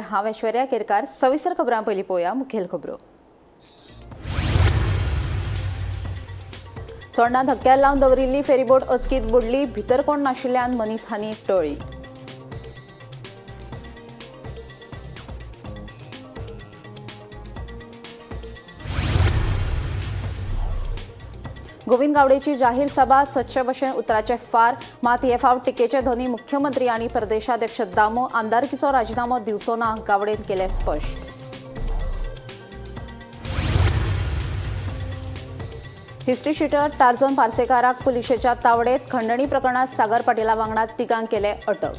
हांव ऐश्वर्या केरकार. सविस्तर खबरां. पयलीं पळोवया मुखेल खबरो. चोडणा धक्क्यार लावन दवरिल्ली फेरीबोट अचकीत बुडली. भितर कोण नाशिल्ल्यान मनीस हानी टळ्ळी. गोविंद गावडेची जाहीर सभा सदचे भशेन उतराचे फार. मात हे फावट टिकेचे धनी मुख्यमंत्री आनी प्रदेशाध्यक्ष दामो. आमदारकीचो राजिनामो दिवचो ना, गावडेन केलें स्पश्ट. हिस्ट्री शिटर टार्झन पार्सेकाराक पुलिशेच्या तावडेत. खंडणी प्रकरणात सागर पाटीला वांगडा तिगांक केले अटक.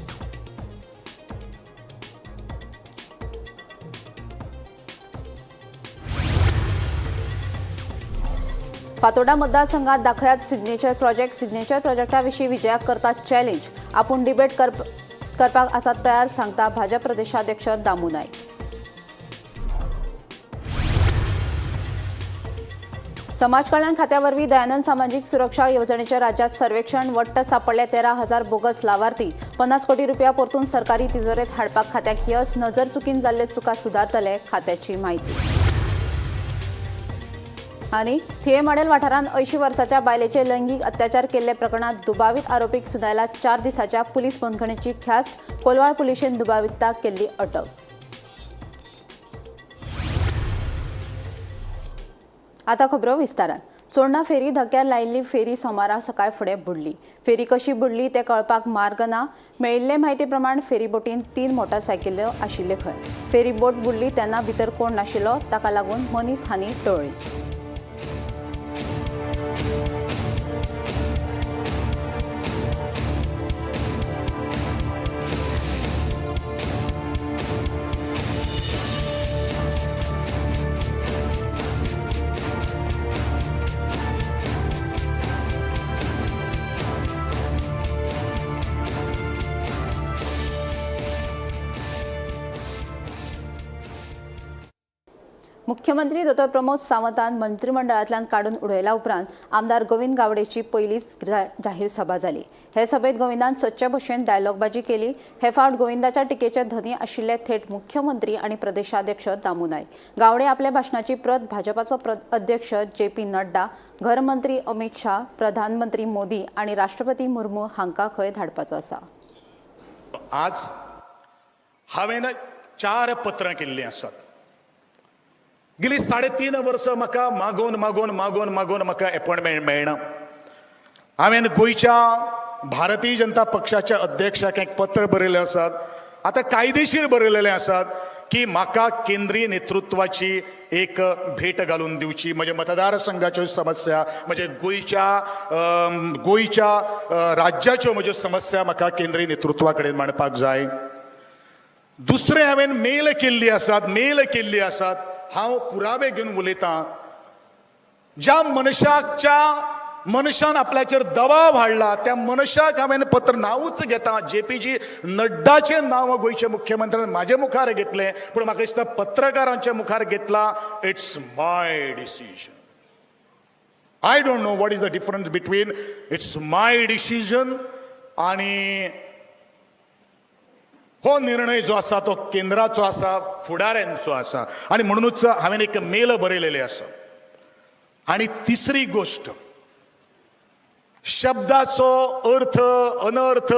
फातोर्डा मतदारसंघात दाखयात सिग्नेचर प्रोजेक्ट. सिग्नेचर प्रोजेक्टा विशीं विजयाक करतात चॅलेंज. आपूण डिबेट करपाक आसात तयार, सांगता भाजप प्रदेशाध्यक्ष दामू नायक. समाज कल्याण खात्यावरवी दयानंद सामाजिक सुरक्षा येवजणेचे राज्यात सर्वेक्षण. वट्ट सापडले 13,000 बोगस लावार्थी. 50 कोटी रुपया परतून सरकारी तिजोरेत हाडपाक खात्याक यस. नजर चुकीन जाल्ल्यो चुका सुदारतले, खात्याची माहिती. आनी थिये मॉडेल वाठारांत 80 वर्साच्या बायलेचे लैंगीक अत्याचार केल्ले प्रकरणात दुबावीत आरोपीक सुनायला 4 दिसाच्या पुलीस बंदखणीची ख्यास्त. कोलवाळ पुलिशेन दुबाविताक केल्ली अटक. आता खबरो विस्तारान. चोडणा फेरी धक्क्यार लायिल्ली फेरी सोमारा सकाळ फुडें बुडली. फेरी कशी बुडली तें कळपाक मार्ग ना. मेळिल्ले म्हायती प्रमाण फेरी बोटीन 3 मोटारसायकल्यो आशिल्ल्यो खंय. फेरी बोट बुडली तेन्ना भितर कोण नाशिल्लो, ताका लागून मनीस हानी टळ्ळी. मुख्यमंत्री डॉ प्रमोद सावंतान मंत्रिमंडळांतल्यान काडून उडयल्या उपरांत आमदार गोविंद गावडेची पयलीच जाहीर सभा जाली. हे सभेत गोविंदान सदचे भशेन डायलॉगबाजी केली. हे फावट गोविंदाच्या टिकेचे धनी आशिल्ले थेट मुख्यमंत्री आनी प्रदेशाध्यक्ष दामू नायक. गावडे आपल्या भाशणाची प्रत भाजपाचो अध्यक्ष जे पी नड्डा, घरमंत्री अमित शाह, प्रधानमंत्री मोदी आनी राष्ट्रपती मुर्मू हांकां खंय धाडपाचो आसा. आज हांवें 4 पत्रां केल्लीं आसात. गेली 3.5 वर्सां म्हाका मागोवन मागोवन मागोवन मागोवन म्हाका एपॉयंटमेंट मेळना. हांवें गोंयच्या भारतीय जनता पक्षाच्या अध्यक्षाक एक पत्र बरयलें आसात, आतां कायदेशीर बरयलेलें आसात की म्हाका केंद्रीय नेतृत्वाची एक भेट घालून दिवची. म्हज्या मतदारसंघाच्यो समस्या, म्हज्या गोंयच्या राज्याच्यो म्हज्यो समस्या म्हाका केंद्रीय नेतृत्वा कडेन मांडपाक जाय. दुसरें हांवें मेल केल्ली आसात. हांव पुरावे घेवन उलयतां. ज्या मनशान आपल्याचेर दबाव हाडला त्या मनशाक हांवें पत्र नांवूच घेता. जे पी जी नड्डाचें नांव गोंयच्या मुख्यमंत्र्यान म्हाजे मुखार घेतलें, पूण म्हाका दिसता पत्रकारांच्या मुखार घेतला. It's my decision. I don't know what is the difference between it's my decision आनी हो निर्णय जो आसा तो केंद्राचो आसा, फुडाऱ्यांचो आसा. आनी म्हणूनच हांवें एक मेल बरयलेलें आसा. आनी तिसरी गोश्ट, शब्दाचो अर्थ अनर्थ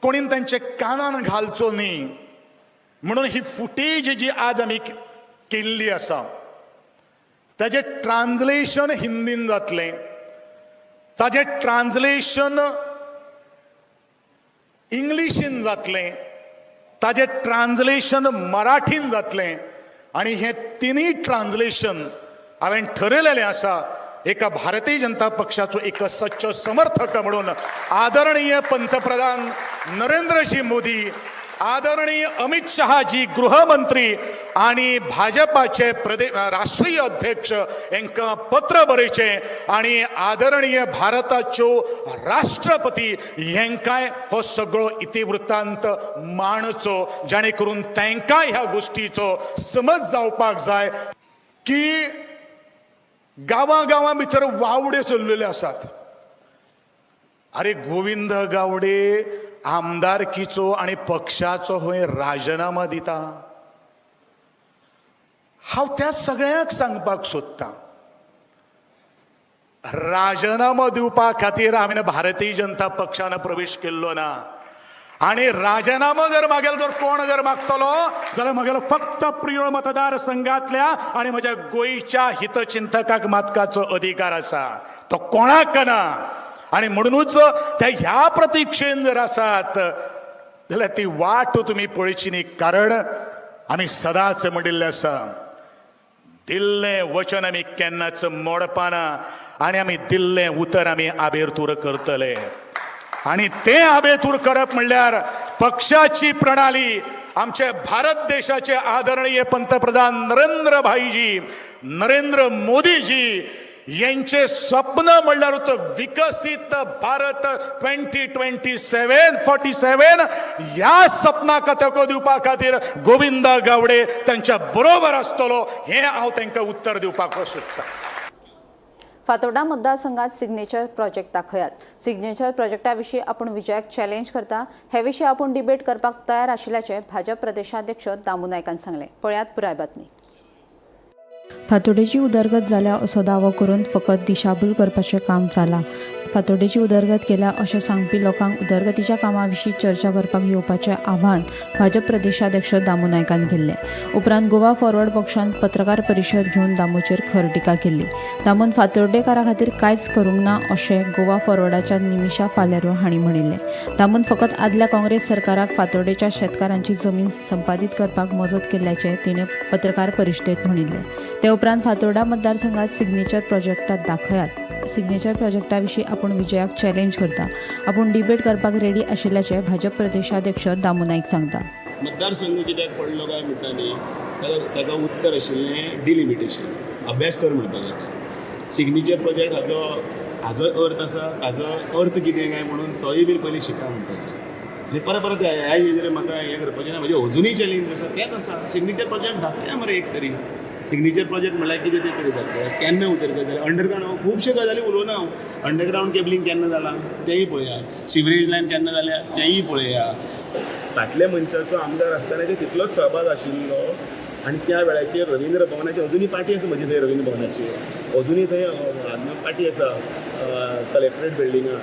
कोणीन तांच्या कानान घालचो न्ही म्हणून ही फुटेज जी आज आमी केल्ली आसा ताजें ट्रान्सलेशन हिंदीन जातलें, ताजें ट्रान्सलेशन इंग्लिशीन जातलें, ताजें ट्रान्सलेशन मराठीन जातलें. आनी हें तिनूय ट्रान्सलेशन हांवें ठरयलेलें आसा एका भारतीय जनता पक्षाचो एक सच्चो समर्थक म्हणून आदरणीय पंतप्रधान नरेंद्रजी मोदी, आदरणीय अमित शहाजी गृहमंत्री आनी भाजपाचे राष्ट्रीय अध्यक्ष हांकां पत्र बरयचें आनी आदरणीय भारताच्यो राष्ट्रपती हांकांय हो सगळो इतिवृत्तांत मांडचो, जाणे करून तांकां ह्या गोश्टीचो समज जावपाक जाय की गांवां गांवां भितर वावड्यो चल्लेल्यो आसात. अरे गोविंद गावडे आमदारकीचो आनी पक्षाचो हय राजिनामा दिता. हांव त्या सगळ्यांक सांगपाक सोदतां, राजिनामो दिवपा खातीर हांवें भारतीय जनता पक्षान प्रवेश केल्लो ना. आनी राजिनामो जर मागेलो जर कोण जर मागतलो जाल्यार म्हगेलो फक्त प्रियोळ मतदारसंघातल्या आनी म्हज्या गोंयच्या हितचिंतकाक मागपाचो अधिकार आसा, तो कोणाक ना. आनी म्हणुनूच ते ह्या प्रतिक्षेन जर आसात जाल्यार ती वाट तुमी पळयची न्ही, कारण आमी सदांच म्हणिल्लें आसा, दिल्लें वचन आमी केन्नाच मोडपाना आनी आमी दिल्लें उतर आमी आबेरतूर करतले. आनी तें आबेतूर करप म्हणल्यार पक्षाची प्रणाली, आमचे भारत देशाचे आदरणीय पंतप्रधान नरेंद्र भाईजी, नरेंद्र मोदीजी यांचे स्वप्न म्हणल्यार तो विकसीत भारत 2027 47 ह्या सपनाक तेंको दिवपा खातीर गोविंद गावडे तांच्या बरोबर आसतलो हें हांव तांकां उत्तर दिवपाक सोदतां. फातोर्डा मतदारसंघात सिग्नेचर प्रोजेक्ट दाखयात. सिग्नेचर प्रोजेक्टा विशीं आपूण विजयाक चॅलेंज करता. हे विशीं आपूण डिबेट करपाक तयार आशिल्ल्याचें भाजप प्रदेशाध्यक्ष दामू नायकान सांगलें. पळयात पुराय बातमी. फातोर्डेची उदरगत जाल्या असो दावो करून फकत दिशाभूल करपाचें काम जालां. फातोर्डेची उदरगत केल्या अशें सांगपी लोकांक उदरगतीच्या कामां विशीं चर्चा करपाक येवपाचें आव्हान भाजप प्रदेशाध्यक्ष दामू नायकान केल्लें. उपरांत गोवा फॉरवर्ड पक्षान पत्रकार परिशद घेवन दामूचेर खर टिका केल्ली. दामून फातोर्डेकारा खातीर कांयच करूंक ना अशें गोवा फॉरवर्डाच्या निमिषा फालेरो हांणी म्हणिल्लें. दामून फकत आदल्या काँग्रेस सरकाराक फातोर्डेच्या शेतकारांची जमीन संपादीत करपाक मजत केल्ल्याचें तिणें पत्रकार परिशदेंत म्हणिल्लें. ते उपरांत फातोर्डा मतदारसंघात सिग्नेचर प्रोजेक्टात दाखयात. सिग्नेचर प्रोजेक्टा विशीं आपूण विजयाक चॅलेंज करता. आपूण डिबेट करपाक रेडी आशिल्ल्याचें भाजप प्रदेशाध्यक्ष दामू नायक सांगता. मतदारसंघ कित्याक पडलो काय म्हणटा न्ही, ताका उत्तर आशिल्लें डिलिमिटेशन. अभ्यास कर म्हणपाक जाता. सिग्नेचर प्रोजेक्ट हाजो अर्थ आसा, ताजो अर्थ कितें काय म्हणून तोय बीन पयलीं शिका म्हणपाचें. आनी परत परत ह्या हेजेर म्हाका हें करपाचें ना. म्हजें अजुनूय चॅलेंज आसा तेंच आसा, सिग्नेचर प्रोजेक्ट दाखया मरे एक तरी. सिग्नेचर प्रोजेक्ट म्हणल्यार कितें तें तरी दाखया. केन्ना उदरगत जाली? अंडरग्रावंड हांव खुबश्यो गजाली उलोवना हांव. अंडरग्रावंड केबलींग केन्ना जालां तेंय पळया, सिवरेज लायन केन्ना जाल्या तेंय पळया. फाटल्या मनशाचो आमदार आसतना तितलोच सहभाग आशिल्लो आनी त्या वेळाचेर रवींद्र भवनाची अजुनूय पाटी आसा म्हजी थंय. रवींद्र भवनाची अजुनूय थंय पाटी आसा कलेक्टरेट बिल्डिंगान.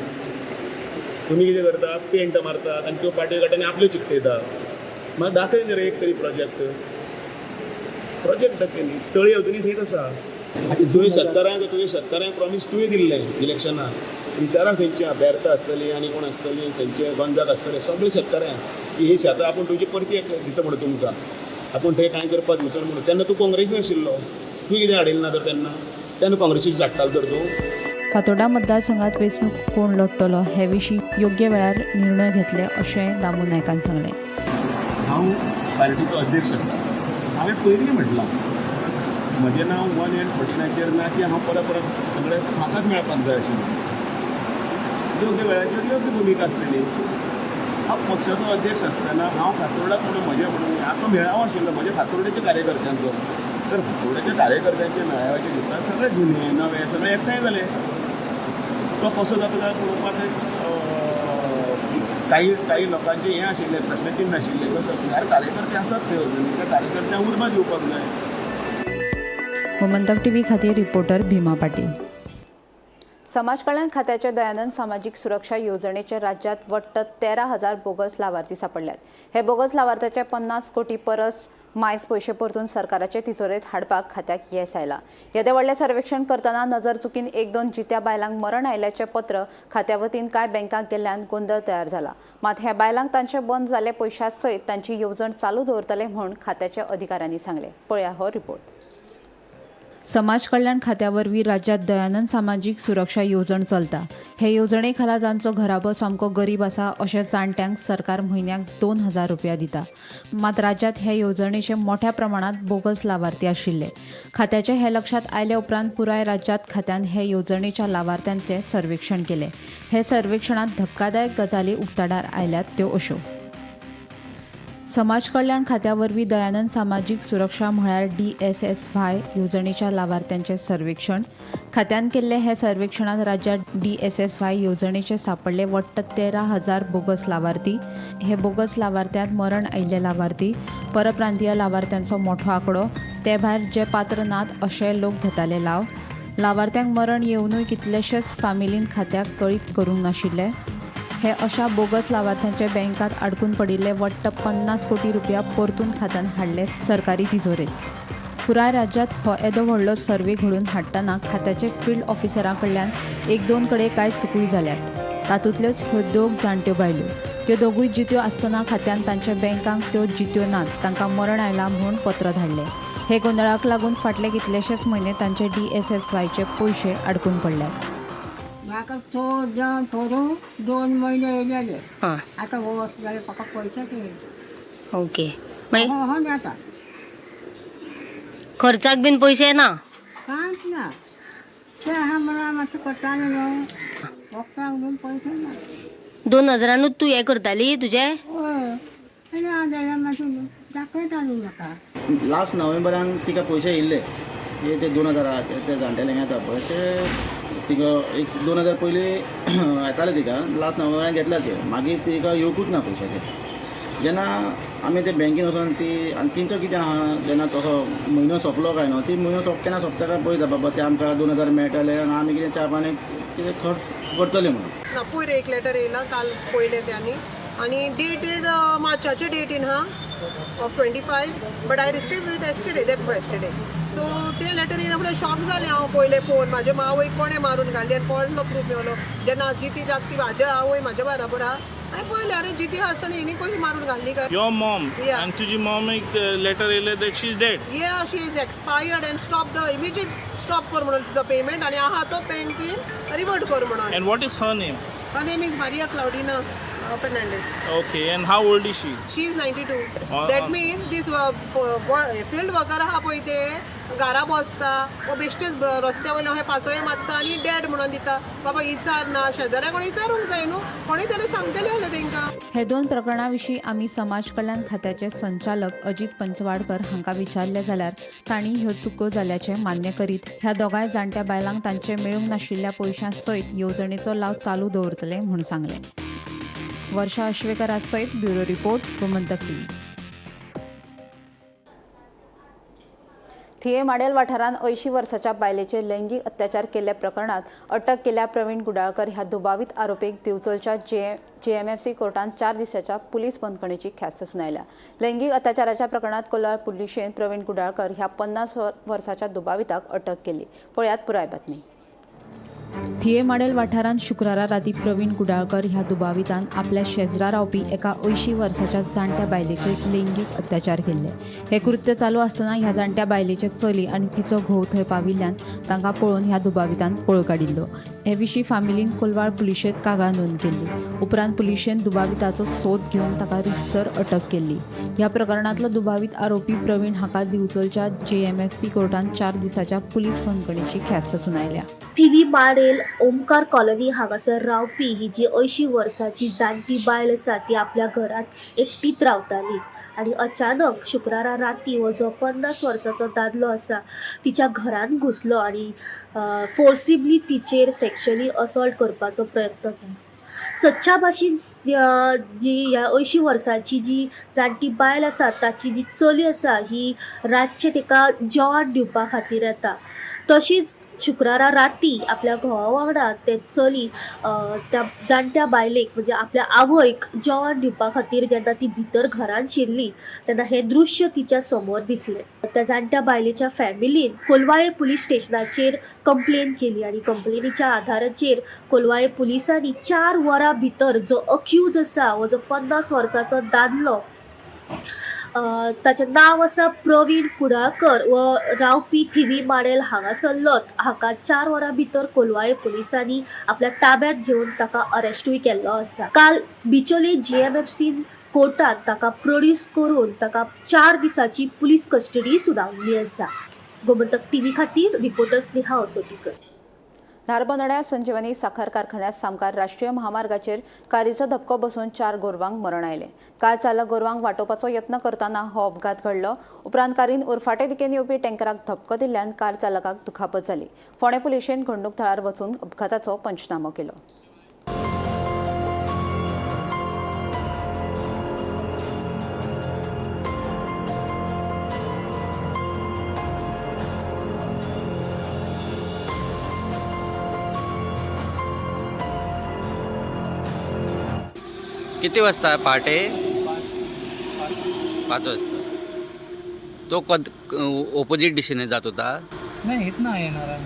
तुमी कितें करता, पेंट मारतात आनी त्यो पाटयो काडटा आनी आपल्यो चिकटयता. म्हाका दाखय न्ही रे एक तरी प्रोजेक्ट. प्रोजेक्ट दाखय न्ही. तळी अजुनूय थंयच आसा. तुवें शेतकारांक प्रॉमीस तुवें दिल्लें इलेक्शनाक. विचारा खंयची बेर्ता आसतली आनी कोण आसतली, खंयचे गोंजाक आसतले, सगळे शेतकाऱ्यांक की ही शेतां आपूण तुजी परती दिता म्हणून तुमकां, आपूण थंय कांय करपाक दिवचो म्हणून. तेन्ना तूं काँग्रेसीन आशिल्लो, तुवें कितें हाडिल्लें ना तर तेन्ना? तेन्ना काँग्रेसीक झाडटालो तर तूं. फातोर्डा मतदारसंघात वेंचणूक कोण लढटलो हे विशीं योग्य वेळार निर्णय घेतले अशें दामू नायकान सांगलें. हांव पार्टीचो अध्यक्ष आसा. हांवें पयलीं म्हटलां, म्हजें नांव 1 एंड 49चेर ना की हांव परत परत सगळें म्हाकाच मेळपाक जाय आशिल्लें. योग्य वेळाचेर योग्य भुमिका आसतली. हांव पक्षाचो अध्यक्ष आसतना हांव फातोर्डाक म्हणून म्हजें म्हणून आतां मेळावो आशिल्लो म्हज्या फातोर्डेच्या कार्यकर्त्यांचो, तर फातोर्डेच्या कार्यकर्त्यांच्या मेळाव्याच्या दिसा सगळे जुने नवे सगळे एकठांय जाले. तो कसो जाता जाल्यार पळोवपाक काही काही लोकांचें हें आशिल्लें, प्रश्नचिन्न आशिल्लें. ह्या कार्यकर्ते आसात थंय अजून, त्या कार्यकर्त्यांक उर्बा दिवपाक जाय. गोमंतक टीव्ही खातीर रिपोर्टर भीमा पाटील. समाज कल्याण खात्याच्या दयानंद सामाजीक सुरक्षा येवजणेचे राज्यात वट्ट 13,000 बोगस लावार्थी सापडल्यात. हे बोगस लावार्थ्याचे 50 कोटी परस मायज पयशे परतून सरकाराचे तिजोरेत हाडपाक खात्याक येस आयला. येदें व्हडलें सर्वेक्षण करतना नजर चुकीन एक दोन जित्या बायलांक मरण आयिल्ल्याचें पत्र खात्या वतीन कांय बँकांक गेल्ल्यान गोंदळ तयार जाला. मात ह्या बायलांक तांचे बंद जाल्ले पयशा सयत तांची येवजण चालू दवरतले म्हूण खात्याच्या अधिकाऱ्यांनी सांगलें. पळया हो रिपोर्ट. समाज कल्याण खात्या वरवीं राज्यात दयानंद सामाजीक सुरक्षा येवजण चलता. हे येवजणे खाला जांचो घराबो सामको गरीब आसा अशे जाणट्यांक सरकार म्हयन्याक 2000 रुपया दिता. मात राज्यात हे येवजणेचे मोठ्या प्रमाणात बोगस लावार्थी आशिल्ले. खात्याचे हे लक्षात आयले उपरांत पुराय राज्यात खात्यान हे येवजणेच्या लावार्थ्यांचे सर्वेक्षण केले. हे सर्वेक्षणात धक्कादायक गजाली उक्ताडार आयल्यात त्यो अश्यो: समाज कल्याण खात्या वरवीं दयानंद सामाजीक सुरक्षा म्हळ्यार डी एस एस व्हाय येवजणेच्या लावार्थ्यांचें सर्वेक्षण. खात्यान केल्ले हे सर्वेक्षणांत राज्यात डी एस एस व्हाय येवजणेचे सापडले वट्ट 13,000 बोगस लावार्थी. हे बोगस लावार्थ्यांत मरण आयिल्ले लावार्थी, परप्रांतीय लावार्थ्यांचो मोठो आंकडो. ते भायर जे पात्र नात अशे लोक घेताले लाव. लावार्थ्यांक मरण येवनूय कितलेशेच फामिलीन खात्याक कळीत करूंक नाशिल्ले. हे अशा बोगस लावार्थ्यांच्या बँकात आडकून पडिल्ले वट्ट 50 कोटी रुपया परतून खात्यान हाडले सरकारी तिजोरेत. पुराय राज्यांत हो येदो व्हडलो सर्वे घडोवन हाडटना खात्याचे फिल्ड ऑफिसरां कडल्यान एक दोन कडेन कांय चुकूय जाल्यात. तातूंतल्योच ह्यो दोग जाणट्यो बायलो. त्यो दोगूय जित्यो आसतना खात्यान तांच्या बँकांक त्यो जित्यो नात, तांकां मरण आयलां म्हूण पत्र धाडलें. हे गोंदळाक लागून फाटले कितलेशेच म्हयने तांचे डी एस एस वायचे पयशे आडकून पडल्यात. म्हाका चड जावन थोडो 2 म्हयने येयलेले. आतां वर्स जालें, म्हाका पयशेच येयले. ओके, मागीर? हो हो जाता. खर्चाक बीन पयशे ना? कांयच ना. ते आहा म्हणून मातशें करतालें न्हू, वखदाक बीन पयशे ना. 2000नूच तूं हें करताली तुजें? हय, आनी हांव जाल्यार मातशें दाखयताली म्हाका. लास्ट नोव्हेंबरान तिका पयशे येयल्ले. हे ते 2000 आहा ते ते जाणटेल्यांक येता पळय ते. तिका एक 2000 पयलीं येताले. तिका लास्ट नोव्हेंबरान घेतल्या ते. मागीर तिका येवकूच ना पयशे ते. जेन्ना आमी ते बँकेन वचोन ती आनी तेंचो कितें आहा, जेन्ना तसो म्हयनो सोंपलो काय न्हू, ती म्हयनो सोंप केन्ना सोंपता काय पळयता, बाबा ते आमकां 2000 मेळटले आनी आमी कितें च्या पाणी कितें खर्च करतले म्हणून. ना, पयर एक लेटर येयला, काल पयलें तें. आनी आनी डेटेड मार्चाचे डेटीन हा of 25, but I receive it yesterday, day before yesterday. So ते लेटर येयला फुडें शॉक जालें हांव. पयलें पळोवन म्हाजे मावयक कोणें मारून घाली आनी कोणलो प्रूफ मेवलो. जेन्ना जिती जागती म्हाजे आवय म्हाज्या बराबर आहा, हांवें पळयलें, आरे, जिती आसतना हेणी कशी मारून घाल्ली काय? Your mom? Yeah. And तुजी mom एक लेटर येयलें that she is dead? Yeah, she is expired and stop the immediate, stop कर म्हणून तिचो पेमेंट आनी आहा तो बँकेन रिवर्ट कर म्हणून. And what is her name? Her name is Maria Claudina Fernandez. Okay, and how old is she? She is 92. That means this field worker आहा पळय, ते घरा बसता वो बेश्टेच रस्त्या वयल्यान अशें पासय मारता आनी डेड म्हणून दिता. बाबा, इचार ना शेजाऱ्या, कोणी इचारूंक जाय न्हू, कोणीय तरी सांगतले जाल्यार तेंकां. हे दोन प्रकरणां विशीं आमी समाज कल्याण खात्याचे संचालक अजित पंचवाडकर हांकां विचारलें जाल्यार तांणी ह्यो चुको जाल्याचें मान्य करीत ह्या दोगांय जाणट्या बायलांक तांचे मेळूंक नाशिल्ल्या पयशां सयत येवजणेचो लाव चालू दवरतले म्हूण सांगलें. वर्षा अश्वेकरा सयत ब्युरो रिपोर्ट, गोमंतक टीव्ही. थिये माडेल वाठारांत 80 वर्साच्या बायलेचेर लैंगीक अत्याचार केल्ल्या प्रकरणात अटक केल्ल्या प्रवीण कुडाळकर ह्या दुबावीत आरोपीक दिवचलच्या जे जेएमएफसी कोर्टान 4 दिसाच्या पुलीस बंदखणीची ख्यास्त सुनायल्या. लैंगीक अत्याचाराच्या प्रकरणात कोलार पुलिशेन प्रवीण कुडाळकर ह्या 50 वर्साच्या दुबाविताक अटक केली. पळयात पुराय बातमी. थिये माडेल वाठारांत शुक्रारा राती प्रवीण कुडाळकर ह्या दुबावितान आपल्या शेजरा रावपी एका 80 वर्साच्या जाणट्या बायलेचेर लैंगीक अत्याचार केल्ले. हे कृत्य चालू आसतना ह्या जाणट्या बायलेचे चली आनी तिचो घोव थंय पाविल्ल्यान तांकां पळोवन ह्या दुबावितान पळ काडिल्लो. हे विशीं फामिलीन कोलवाळ पुलिशेंत कागाळ नोंद केल्ली. उपरांत पुलिशेन दुबाविताचो सोद घेवन ताका रितसर अटक केल्ली. ह्या प्रकरणांतलो दुबावीत आरोपी प्रवीण हाका दिवचलच्या जेएमएफसी कोर्टान 4 दिसाच्या पुलीस बंदखणीची ख्यास्त सुनायल्या. थिवी माडेल ओमकार कॉलनी हांगासर रावपी ही जी 80 वर्साची जाणटी बायल आसा, ती आपल्या घरांत एकटीच रावताली आनी अचानक शुक्रारा राती हो जो 50 वर्साचो दादलो आसा, तिच्या घरान घुसलो आनी फोर्सिबली तिचेर सेक्शुअली असॉल्ट करपाचो प्रयत्न केलो. सदच्या भाशेन जी ह्या 80 वर्सांची जी जाणटी बायल आसा, ताची जी चली आसा, ही रातचें तिका जेवण दिवपा खातीर येता. तशीच शुक्रारा राती आपल्या घोवा वांगडा तें चली त्या जाणट्या बायलेक, म्हणजे आपल्या आवयक जेवण दिवपा खातीर जेन्ना ती भितर घरान शिरली, तेन्ना हें दृश्य तिच्या समोर दिसलें. त्या जाणट्या बायलेच्या फॅमिलीन कोलवाळे पुलीस स्टेशनाचेर कंप्लेन केली आनी कंप्लेनीच्या आधाराचेर कोलवाळे पुलिसांनी 4 वरां भितर जो अक्यूज आसा, हो जो 50 वर्साचो दादलो, ताचें नांव आसा प्रवीण कुडाळकर व रावपी थिवी माडेल हांगासरलोच, हाका 4 वरां भितर कोलवाळे पुलिसांनी आपल्या ताब्यांत घेवन ताका अरेस्टूय केल्लो आसा. काल बिचोले जीएमएफसीन कोर्टात ताका प्रोड्यूस करून ताका 4 दिसांची पुलीस कस्टडी सुनावल्ली आसा. गोमंतक टीव्ही खातीर रिपोर्टर स्नेहा असोटीकर. धारबंदोड्या संजीवनी साखर कारखान्यात सामकार राष्ट्रीय महामार्गाचेर कारीचो धपको बसून 4 गोरवांक मरण आयलें. कार चालक गोरवांक वाटोवपाचो यत्न करतना हो अपघात घडलो. उपरांत कारीन उरफाटे दिकेन येवपी टँकराक धपको दिल्ल्यान कार चालकाक दुखापत जाली. फोंडें पुलिशेन घडणूक थळार वचून अपघाताचो पंचनामो केलो. किती वाजता पहाटे? 5 वाजता. तो कद ओपोजिट दिशेने जात होता? नाही, इथनं येणार आहे.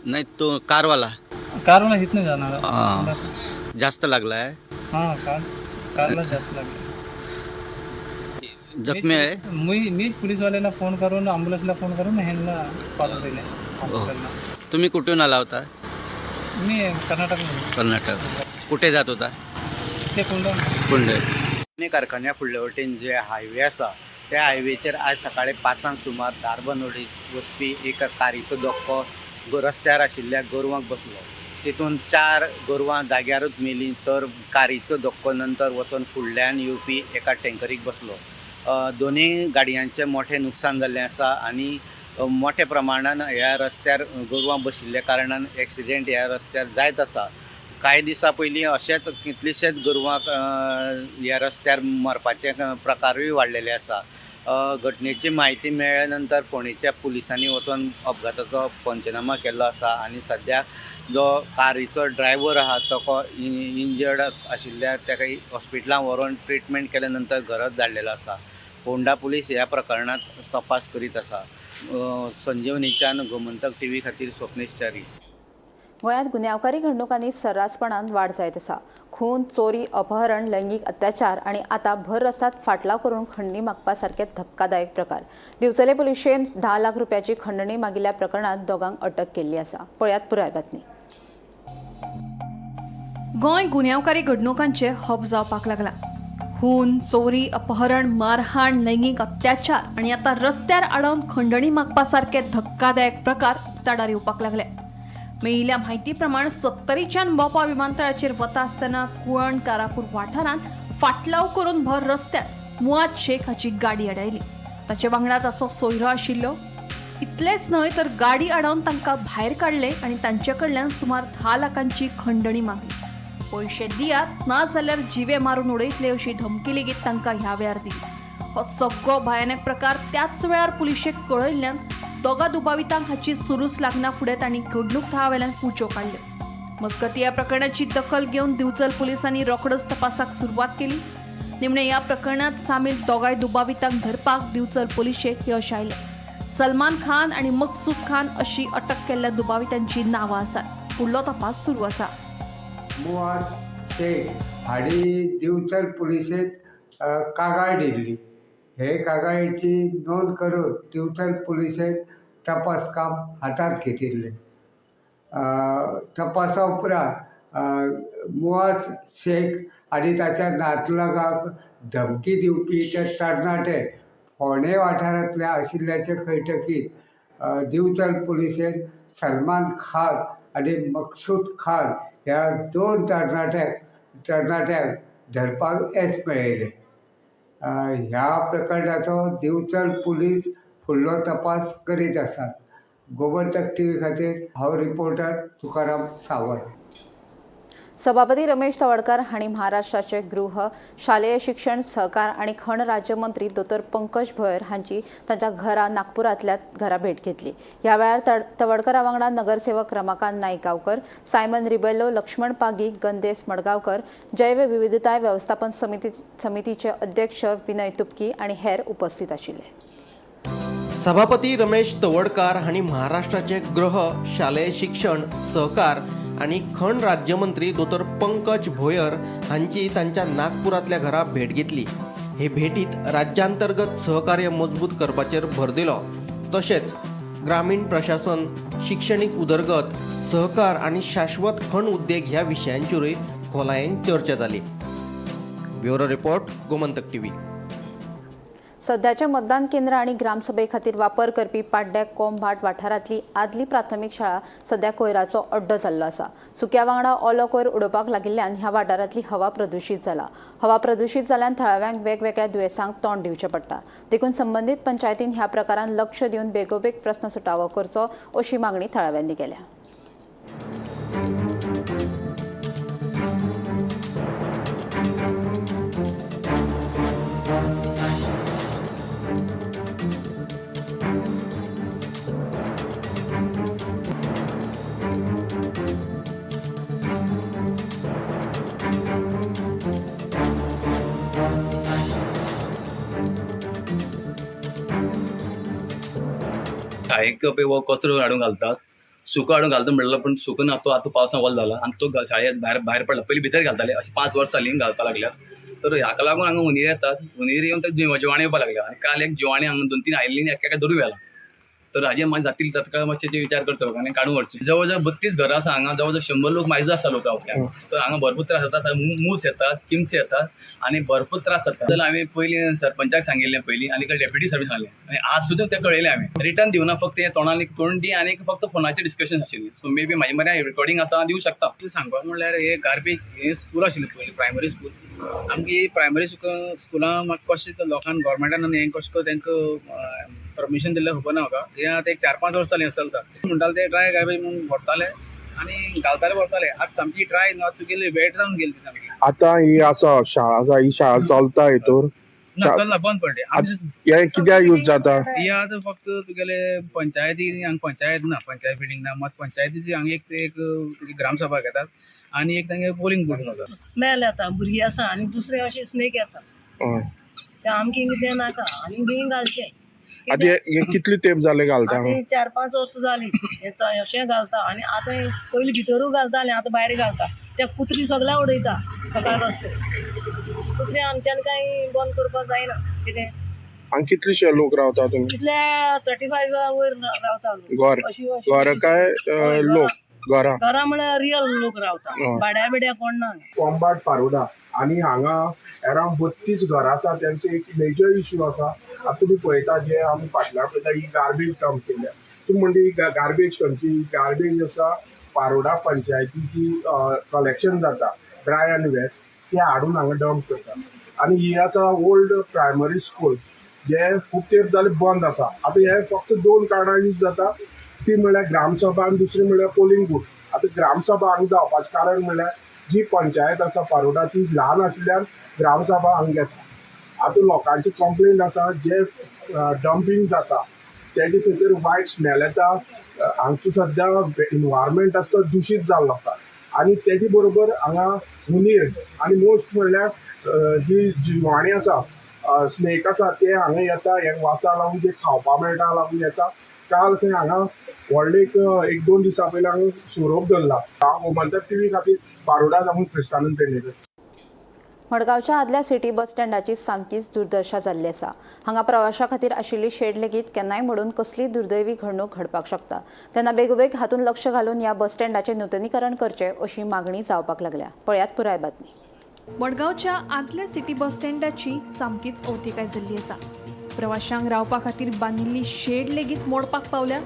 नाही, तो कारवाला. कारला इथनं जाणार. हा. जास्त लागलाय? हां, कारला जास्त लागलं. जखमी आहे? मीच पोलीसवाल्याला फोन करून, ॲम्ब्युलन्सला फोन करून ह्यांना पाठवून दिले हॉस्पिटलला. तुम्ही कुठून आला होता? मी कर्नाटकमधून. कर्नाटक. कुठे जात होता? ते कोणतं कुंड कारखान्या फुडले वटेन जे हायवे आसा त्या हायवेचेर आयज सकाळी 5 सुमार धारबांदोडे वचपी एका कारीचो धक्को रस्त्यार आशिल्ल्या गोरवांक बसलो. तितून 4 गोरवां जाग्यारूच मेलीं, तर कारीचो धक्को नंतर वचून फुडल्यान येवपी एका टँकरीक बसलो. दोनूय गाडयांचें मोठें नुकसान जाल्लें आसा आनी मोठ्या प्रमाणान ह्या रस्त्यार गोरवां बशिल्ल्या कारणान एक्सिडेंट ह्या रस्त्यार जायत आसा. कांय दिसां पयलीं अशेंच कितलेशेच गोरवांक ह्या रस्त्यार मरपाचे प्रकारूय वाडलेले आसा. घटनेची म्हायती मेळ्ळ्या नंतर फोंडेच्या पुलिसांनी वचून अपघाताचो पंचनामा केल्लो आसा आनी सद्याक जो कारीचो ड्रायव्हर आहा तो इंजर्ड आशिल्ल्या ताका हॉस्पिटलान व्हरून ट्रिटमेंट केल्या नंतर घरात धाडलेलो आसा. फोंडा पुलीस ह्या प्रकरणांत तपास करीत आसा. संजीवनीच्यान गोमंतक टीव्ही खातीर स्वप्नेश च्यारी. गोंयांत गुन्यांवकारी घडणुकांनी सर्रासपणान वाड जायत आसा. खून, चोरी, अपहरण, लैंगीक अत्याचार आनी आतां भर रस्त्यांत फाटलाव करून खंडणी मागपा सारके धक्कादायक प्रकार. दिवचले पुलिशेन 10 लाख रुपयाची खंडणी मागिल्ल्या प्रकरणांत दोगांक अटक केल्ली आसा. पळयात पुराय बातमी. गोंय गुन्यांवकारी घडणुकांचे हब जावपाक लागला. खून, चोरी, अपहरण, मारहाण, लैंगीक अत्याचार आनी आतां रस्त्यार आडावन खंडणी मागपा सारके धक्कादायक प्रकार उक्ताडार येवपाक लागले. मेळिल्ल्या म्हायती प्रमाण सत्तरीच्यान मोपा विमानतळाचेर वता आसतना कुळण कारापूर वाठारांत फाटलाव करून भर रस्त्यार मुआद शेख हाची गाडी आडायली. ताचे वांगडा ताचो सोयरो आशिल्लो. इतलेंच न्हय तर गाडी आडावन तांकां भायर काडले आनी तांचे कडल्यान सुमार 10 लाखांची खंडणी मागली. पयशे दियात ना जाल्यार जिवे मारून उडयतले अशी धमकी लेगीत तांकां ह्या वेळार दिली. हो सगळो भयानक प्रकार त्याच वेळार पुलिशेक कळयल्ल्यान दोगा दुबावितांक हाची सुरूस लागना फुडें तांणी घडणूक थळावेल्यान फुच्यो काडल्यो. मजगती ह्या प्रकरणाची दखल घेवन दिवचल पुलिसांनी रोखडोच तपासाक सुरवात केली. निमणे ह्या प्रकरणात सामील दोगाय दुबावितांक धरपाक दिवचल पुलिशेक यश आयलें. सलमान खान आनी मकसूद खान अशी अटक केल्ल्या दुबावितांची नांवां आसात. फुडलो तपास सुरू आसा. मुआद शेख हांणी दिवचल पुलिशेंत कागाळ दिल्ली. हे कागाळीची नोंद करून दिवचल पुलिशेन तपास काम हातांत घेतिल्लें. तपासा उपरांत मुआज शेख आनी ताच्या नातलगाक धमकी दिवपी ते तरणाटे फोंडे वाठारांतले आशिल्ल्याचें कळटकीच दिवचल पुलिशेन सलमान खान आनी मकसूद खान ह्या 2 तरणाट्यांक धरपाक येस मेळयलें. ह्या प्रकरणाचो दिवचल पुलीस फुडलो तपास करीत आसात. गोमंतक टीव्ही खातीर हांव रिपोर्टर तुकाराम सावंत. सभापती रमेश तवडकर हांणी महाराष्ट्राचे गृह, शालेय शिक्षण, सहकार आनी खण राज्यमंत्री दोतोर पंकज भोयर हांची तांच्या घरा नागपुरांतल्या घरा भेट घेतली. ह्या वेळार तवडकरा वांगडा नगरसेवक रमाकांत नाईक गांवकर, सायमन रिबेलो, लक्ष्मण पागी, गंदेश मडगांवकर, जैव विविधताय वेवस्थापन समितीचे अध्यक्ष विनय तुपकी आनी हेर उपस्थित आशिल्ले. सभापती रमेश तवडकार हांणी महाराष्ट्राचे गृह, शालेय शिक्षण, सहकार आनी खण राज्यमंत्री दोतोर पंकज भोयर हांची तांच्या नागपुरांतल्या घरा भेट घेतली. हे भेटीत राज्यांतर्गत सहकार्य मजबूत करपाचेर भर दिलो. तशेंच ग्रामीण प्रशासन, शिक्षणीक उदरगत, सहकार आनी शाश्वत खण उद्देग ह्या विशयांचेरूय खोलायेन चर्चा जाली. Bureau report, Gomantak TV. सध्याचे मतदान केंद्र आनी ग्रामसभे खातीर वापर करपी पाड्ड्या कोंभाट वाठारांतली आदली प्राथमीक शाळा सध्या कोयराचो अड्डो जाल्लो आसा. सुक्या वांगडा ओलो कोयर उडोवपाक लागिल्ल्यान ह्या वाठारांतली हवा प्रदुशीत जाला. हवा प्रदुशीत जाल्ल्यान थळाव्यांक वेगवेगळ्या दुयेंसांक तोंड दिवचें पडटा. देखून संबंदीत पंचायतीन ह्या प्रकारान लक्ष दिवन बेगोबेग प्रस्न सुटावो करचो अशी मागणी थळाव्यांनी केल्या. शाळेक पळय हो कचरो हाडून घालतात, सुको हाडून घालता म्हणलो पूण सुको ना, तो आतां पावसान वोल जाला आनी तो शाळेंत भायर भायर पडला. पयलीं भितर घालताले, अशें 5 वर्सां जालीं घालपाक लागल्यात. तर हाका लागून हांगा हुंदीर येतात, हुंदीर येवन ते जिवाणें येवपाक लागल्या आनी काल एक जिवाणें हांगा 2-3 आयिल्लीं आनी एका धरून व्हेलां. तर हाजेर मातशें जातील तत्काळ मातशें विचार करचो आनी काडून व्हरचें. जवळ जवळ 32 घरां आसा हांगा, जवळ जवळ 100 लोक मायज आसा लोक रावप्याक. तर हांगा भरपूर त्रास जाता, मूस येतात, किमसे येतात आनी भरपूर त्रास जाता. जाल्यार हांवें पयलीं सरपंचाक सांगिल्लें पयलीं आनी डेप्युटी सरपंच सांगलें आनी आज सुद्दां तें कळयलें हांवें. रिटर्न दिवना, फक्त हें तोंडान एक तोंडी आनी फक्त फोनाचेर डिस्कशन आशिल्लें. सो मे बी म्हाजे मरे रिकॉर्डिंग आसा, दिवं शकता. सांगपाक म्हणल्यार हे गार्बेज हे स्कूल आशिल्लें पयलीं प्रायमरी स्कूल. आमची प्रायमरी स्कुलां म्हाका कशें लोकांक गव्हर्मेंटान हें कशें करून तांकां परमिशन दिल्लें खबर ना म्हाका. हें आतां एक 4-5 वर्सां जालीं चलता. म्हणटाले ते ड्राय गार्बेज म्हणून व्हरताले आनी घालताले व्हरताले. आतां सामकी ड्राय ना, तुगेली वेट जावन गेली ती सामकी. आतां ही आसा शाळा आसा, ही शाळा चलता हितूर ना चलना, बंद पडली. हे कित्याक यूज जाता? ही आतां फक्त तुगेले पंचायती, हांगा पंचायत ना, पंचायत बिल्डींग ना, मात पंचायतीची हांगा एक ग्रामसभा घेतात आनी एक तांगे पोलिंग बूथ आसा. स्मेल येता, भुरगीं आसा आनी दुसरे अशे स्नेक येता, ते आमकां कितें नाका आनी बीन घालचें. आतां हे कितले तेंप जाले घालता? 4-5 वर्सां जालीं हें अशें घालता आनी आतां पयलीं भितरूय घालतालें, आतां भायर घालता. त्या कुत्री सगळ्या उडयता सकाळ रस्ते. कुत्री आमच्यान कांय बंद करपाक जायना कितें. आनी कितलेशे लोक रावता तुमी? कितले 35 वयर रावता घर घर काय लोक घरां? घरां म्हळ्यार रियल लोक रावता, भाड्या बिड्या कोण ना. कोंबाट पारोडा आनी हांगा अरावंड 32 घरां आसा, तेंचो एक मेजर इशू आसा. आतां तुमी पळयता जे आमी फाटल्यान पळयता ही गार्बेज डंप केल्या. तुमी म्हणटा ही गार्बेज खंयची? ही गार्बेज आसा पारोडा पंचायतीची कलेक्शन जाता ड्राय आनी वेस्ट, ते हाडून हांगा डंप करता. आनी ही आसा ओल्ड प्रायमरी स्कूल जे खूब तेंप जाले बंद आसा. आतां हे फक्त 2 कारणां यूज जाता, ती म्हणल्यार ग्रामसभा आनी दुसरी म्हणल्यार पोलिंग बूथ. आतां ग्रामसभा हांगा जावपाचें कारण म्हणल्यार जी पंचायत आसा पारोडा ती ल्हान आशिल्ल्यान ग्रामसभा हांगा घेता. आतां लोकांची कंप्लेन आसा जे डंपींग जाता तेजे थंयसर वायट स्मेल येता. हांगचो सद्या इनवायरमेंट आसा तो दुशीत जाल्लो आसा आनी तेजे बरोबर हांगा हुंदीर आनी मोस्ट म्हणल्यार जी जिवाणी आसा स्नेक आसा ते हांगा येता, हे वासा लागून जे खावपा मेळटा लागून येता. काल खंय हांगा व्हडले एक 2 दिसां पयलीं हांगा सोरोप धरला. हांव गोमंतक टीव्ही खातीर पारोडा सावन क्रिस्तानंद पेडणेकर. मडगांवच्या आदल्या सिटी बस स्टँडाची सामकीच दुर्दशा जाल्ली आसा. हांगा प्रवाशां खातीर आशिल्ली शेड लेगीत केन्नाय मोडून कसलीय दुर्दैवी घडणूक घडपाक शकता. तेन्ना बेगोबेग हातूंत लक्ष घालून ह्या बस स्टँडाचें नुतनीकरण करचें अशी मागणी जावपाक लागल्या. पळयात पुराय बातमी. मडगांवच्या आदल्या सिटी बस स्टँडाची सामकीच अवतिकाय जाल्ली आसा. प्रवाशांक रावपा खातीर बांदिल्ली शेड लेगीत मोडपाक पावल्या.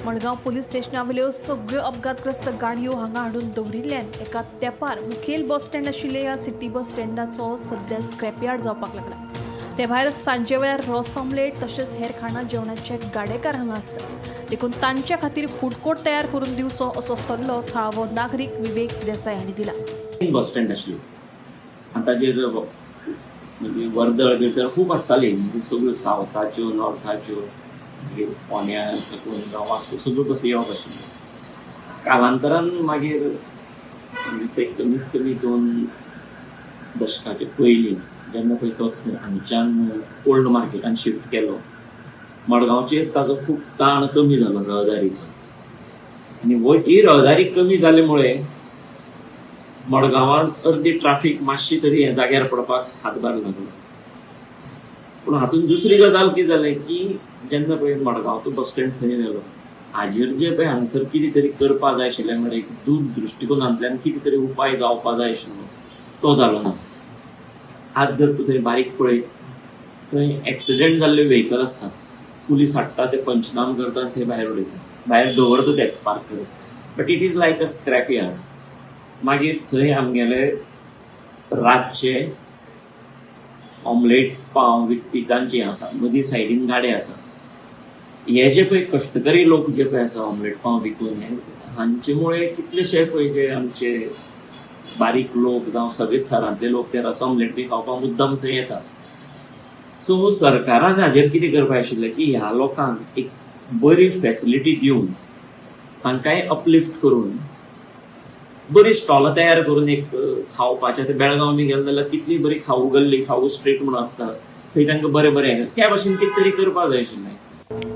मडगांव पुलीस स्टेशनावेल्यो सगळ्यो अपघातग्रस्त गाडयो हांगा हाडून दवरिल्ल्यान एका तेंपार मुखेल बस स्टँड आशिल्ल्या ह्या सिटी बस स्टँडाचो सद्या स्क्रॅपयार्ड जावपाक लागला. ते भायर सांजे वेळार रोस ऑमलेट तशेंच हेर खाणां जेवणाचे गाडेकार हांगा आसतात, देखून तांच्या खातीर फूड कोर्ट तयार करून दिवचो असो सल्लो थळावो नागरीक विवेक देसाय हांणी दिला. बस स्टँड आशिल्लो आनी ताजेर म्हणजे वर्दळ बिर्दळ खूब आसताली, म्हणजे सगळ्यो सावथाच्यो नॉर्थाच्यो मागीर फोंड्या सकून जावं वास्को सगळ्यो बसी येवप आशिल्ल्यो. कालांतरान मागीर दिसता एक कमीत कमी 2 दशकाचे पयलीं जेन्ना पळय तो हांगच्यान ओल्ड मार्केटान शिफ्ट केलो, मडगांवचेर ताजो खूब ताण कमी जालो रहदारीचो. आनी ही रहदारी कमी जाले मुळे मडगांवांत अर्दी ट्राफीक मातशी तरी हे जाग्यार पडपाक हातभार लागलो. पूण हातूंत दुसरी गजाल कितें जालें की जेन्ना पळय मडगांवचो बस स्टँड थंय व्हेलो, हाजेर जे पळय हांगसर कितें तरी करपा जाय आशिल्लें, म्हळ्यार एक दूर दृश्टिकोनांतल्यान कितें तरी उपाय जावपा जाय आशिल्लो तो जालो ना. आज जर तूं थंय बारीक पळयत थंय एक्सिडेंट जाल्ले व्हेकल आसतात, पुलीस हाडटा, ते पंचनाम करतात, ते भायर उडयतात, भायर दवरता ते पार्क करून. But it is like a scrap yard. मागीर थंय आमगेले रातचे ऑमलेट पाव विकपी तांचे आसा, मदीं सायडीन गाडे आसा. हे जे पळय कश्टकरी लोक जे पळय आसा ऑमलेट पाव विकून, हे हांचे मुळे कितलेशे पळय जे आमचे बारीक लोक जावं सगळे थरांतले लोक ते रस ऑमलेट बी खावपाक मुद्दम थंय येतात. सो सरकारान हाजेर कितें करपाक आशिल्लें की ह्या लोकांक एक बरी फॅसिलिटी दिवन तांकांय अपलिफ्ट करून बरी स्टॉलां तयार करून एक खावपाचें. आतां बेळगांव बी गेले जाल्यार कितली बरी खाऊ गल्ली, खाऊ स्ट्रीट म्हणून आसता, थंय तांकां बरें बरें त्या भाशेन कितें तरी करपाक जाय आशिल्लें.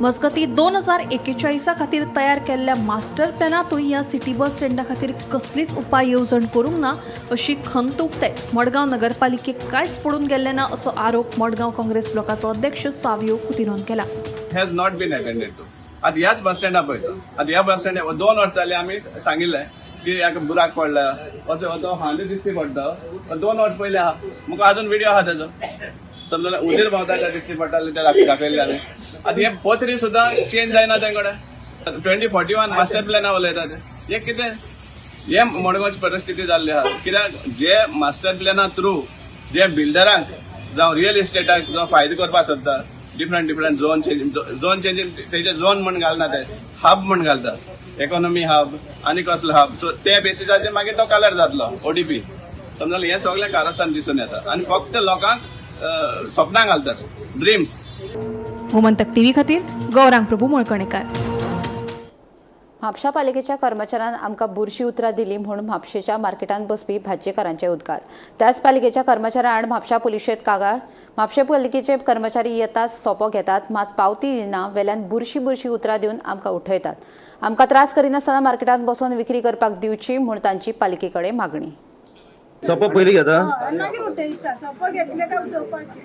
मजगतीं 2041 खातीर तयार केल्ल्या मास्टर प्लॅनांतूय ह्या सिटी बस स्टँडा खातीर कसलीच उपाय येवजण करूंक ना अशी खंत उक्तायत मडगांव नगरपालिकेक कांयच पडून गेल्लें ना असो आरोप मडगांव काँग्रेस ब्लॉकाचो अध्यक्ष सावियो कुतिन्होन केला. Has not been attended to. आतां ह्याच बस स्टँडा पळय, आतां ह्या बस स्टँडा 2 वर्सां जालीं आमी सांगिल्लें की ह्या बुराक पडला, असो हांडू दिश्टी पडटा. 2 वर्स पयलीं आहा, मुखार अजून व्हिडियो आहा तेजो, समजा उजीर भोंवता त्या दिश्टी पडटाले ते दाखयल्ले आमी. आतां हे पत्री सुद्दां चेंज जायना तें कडेन. 2041 मास्टर प्लॅना उलयता ते, हे कितें हे मडगांवची परिस्थिती जाल्ली आहा. कित्याक जे मास्टर प्लॅना थ्रू जे बिल्डरांक जावं रियल इस्टेटाक जावं फायदो करपाक सोदता, different different zone changing, zone changing तेजे झोन म्हण घालना, ते हब म्हण घालता, इकॉनॉमी हब आनी कसलो हब. सो ते बेसिसाचेर मागीर तो कलर जातलो ओडीपी, समजलें. हें सगळें कारस्थान दिसून येता आनी फक्त लोकांक सपनां घालतात, ड्रिम्स. गोमंतक टीव्ही खातीर गौरांग प्रभू मळकणेकार. म्हापशा पालिकेच्या कर्मचाऱ्यान आमकां बुरशी उतरां दिली म्हूण म्हापशेच्या मार्केटांत बसपी भाजयेकारांचे उद्गार. त्याच पालिकेच्या कर्मचाऱ्यां आड म्हापशा पुलिशेंत कागाळ. म्हापशे पालिकेचे कर्मचारी येतात, सोपो घेतात, मात पावती दिना, वेल्यान बुरशी बुरशी उतरां दिवन आमकां उठयतात. आमकां त्रास करिनासतना मार्केटांत बसून विक्री करपाक दिवची म्हूण तांची पालिके कडेन मागणी. सोपो पयलीं घेता, सोपो घेतले काय उठोवपाचे.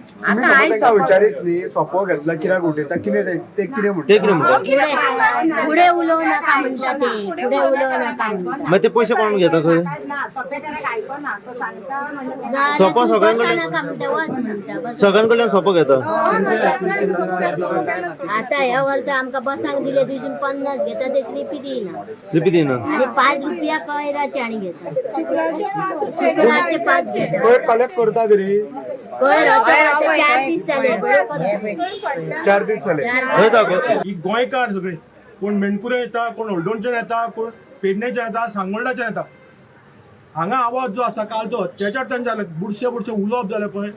विचारीत न्ही, सोपो घेतला कित्याक उठयता, कितें ते कितें म्हणटा, ते कितें म्हणटा, फुडें उलोवं नाका म्हणटा, ते फुडें उलोवं नाका म्हणटा. मागीर ते पयशे कोण घेता खंय? सोपो सगळ्यांकडल्यान, सगळ्यांकडल्यान सोपो घेता. आता ह्या वर्सा आमकां बसांक दिले थंयसून 50 घेता, ते स्लिपी दिना, स्लिपी दिना आनी 5 रुपया कयराचे आनी घेता, शुक्रारचे 5 घेता. कोयर कलेक्ट करता तरी 4 दीस जाले, 4 दीस जाले. ही गोंयकार सगळे, कोण मेणकुरे येता, कोण हळदोणच्यान येता, कोण पेडणेच्यान येता, सांगोल्डाच्यान येता. हांगा आवाज जो आसा काल तो अत्याचार तांचे जाले, बुरशे बुरशे उलोवप जालें पळय,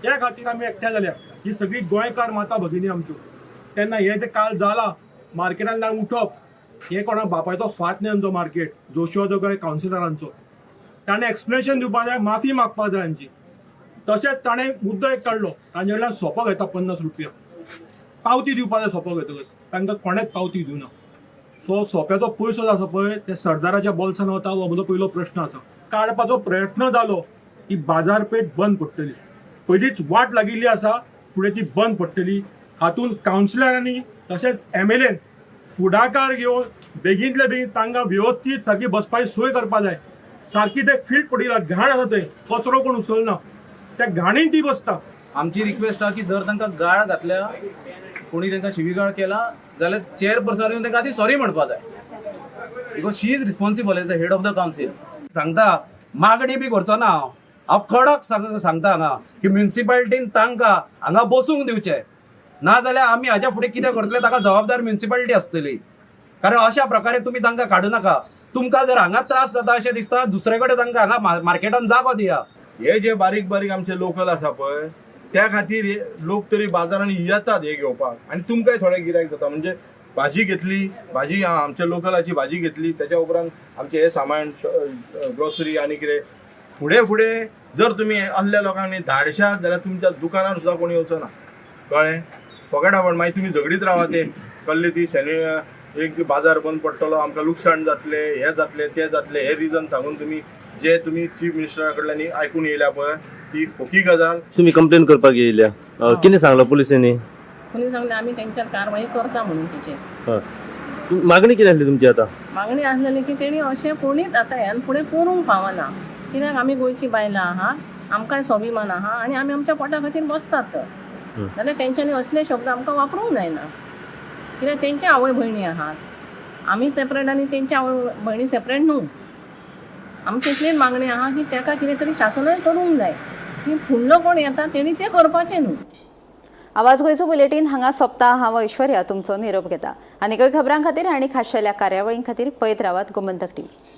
त्या खातीर आमी एकठांय जाल्या. ही सगळी गोंयकार माता भगिनी आमच्यो. तेन्ना हें जें काल जालां मार्केटांतल्यान उठप, हें कोणा बापायचो फात न्ही आमचो मार्केट, जोशुआचो काय कावन्सिलरांचो. ताणें एक्सप्लेनेशन दिवपाक जाय, माफी मागपाक जाय हांची. तशेंच ताणें मुद्दो एक काडलो, तांचे कडल्यान सोपो घेता 50 रुपया, पावती दिवपाक जाय सोपो घेतकच, तांकां कोणेंच पावती दिवना. सो सोप्याचो पयसो जो आसा पळय ते सरदाराच्या बोल्सान वता, हो म्हजो पयलो प्रश्न आसा. काडपाचो प्रयत्न जालो की बाजारपेठ बंद पडटली, पयलींच वाट लागिल्ली आसा, फुडें ती बंद पडटली. हातूंत कावन्सिलरांनी तशेंच MLAन फुडाकार घेवन बेगीनतले बेगीन तांकां वेवस्थीत सारकी बसपाची सोय करपाक जाय. सारकी ते फील्ड पडिल्ला, घाण आसा थंय, कचरो कोण उचलना, त्या घाणीन ती बसता. आमची रिक्वेस्ट आहा की जर तांकां गाळ घातल्या, कोणी तांकां शिवीगाळ केला जाल्यार चेअरपर्सन येवन तांकां आदी सॉरी म्हणपाक जाय, because she is responsible as the head of the council. सांगता मागणी बी करचो ना हांव, हांव कडक सांगता हांगा की म्युनिसिपालिटीन तांकां हांगा बसूंक दिवचें, ना जाल्यार आमी हाज्या फुडें कितें करतले ताका जबाबदार म्युनिसिपालिटी आसतली. कारण अशा प्रकारे तुमी तांकां काडूं नाका. तुमकां जर हांगा त्रास जाता अशें दिसता, दुसरे कडेन तांकां हांगा मार्केटान जागो दिया. हे जे बारीक बारीक आमचे लोकल आसा पळय, त्या खातीर लोक तरी बाजारान येतात हे घेवपाक, आनी तुमकांय थोडे गिरायक जाता. म्हणजे भाजी घेतली, भाजी आमच्या लोकलाची भाजी घेतली, त्याच्या उपरांत आमचें हें सामान ग्रोसरी आनी कितें फुडें फुडें जर तुमी असल्या लोकांनी धाडशात जाल्यार तुमच्या दुकानार सुद्दां कोण येवचो ना, कळ्ळें? Forget about. मागीर तुमी झगडीत रावा, ते कल्ले ती शनी एक बाजार बंद पडटलो, आमकां लुकसाण जातलें, हें जातलें, तें जातलें, हे रिजन सांगून तुमी जे तुमी चीफ मिनिस्टरा कडल्यान आयकून येयल्या पळय ती फोकी गजाल. तुमी कंप्लेन करपाक येयल्या, कितें सांगलां पुलिसांनी? पुलीस सांगले आमी तेंच्यार कारवाई करता म्हणून तेचेर. मागणी कितें आसली तुमची आतां? मागणी आसलेली की तेणी अशें कोणीच आतां ह्यान फुडें करूंक फावना, कित्याक आमी गोंयची बायलां आहा, आमकांय स्वाभिमान आहा आनी आमी आमच्या पोटा खातीर बसतात. तर जाल्यार तेंच्यांनी असले शब्द आमकां वापरूंक जायना, कित्याक तेंचे आवय भयणी आहात, आमी सेपरेट आनी तेंची आवय भयणी सेपरेट न्हू. आमची इतलीच मागणी आहा की ताका कितें तरी शासनान करूंक जाय की फुडलो कोण येता तेणी तें करपाचें न्हू. आवाज गोंयचो बुलेटीन हांगा सोंपता. हांव ऐश्वर्या तुमचो निरोप घेता. आनीकय खबरां खातीर आनी खाशेल्या कार्यावळीं खातीर पळयत रावात Gomantak TV.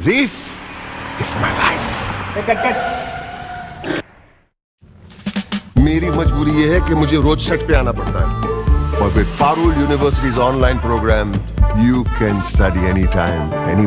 This is my life. मेरी मजबूरी ये है कि मुझे रोज सेट पे आना पड़ता है, और with Parul University's online program, you can study anytime, anywhere.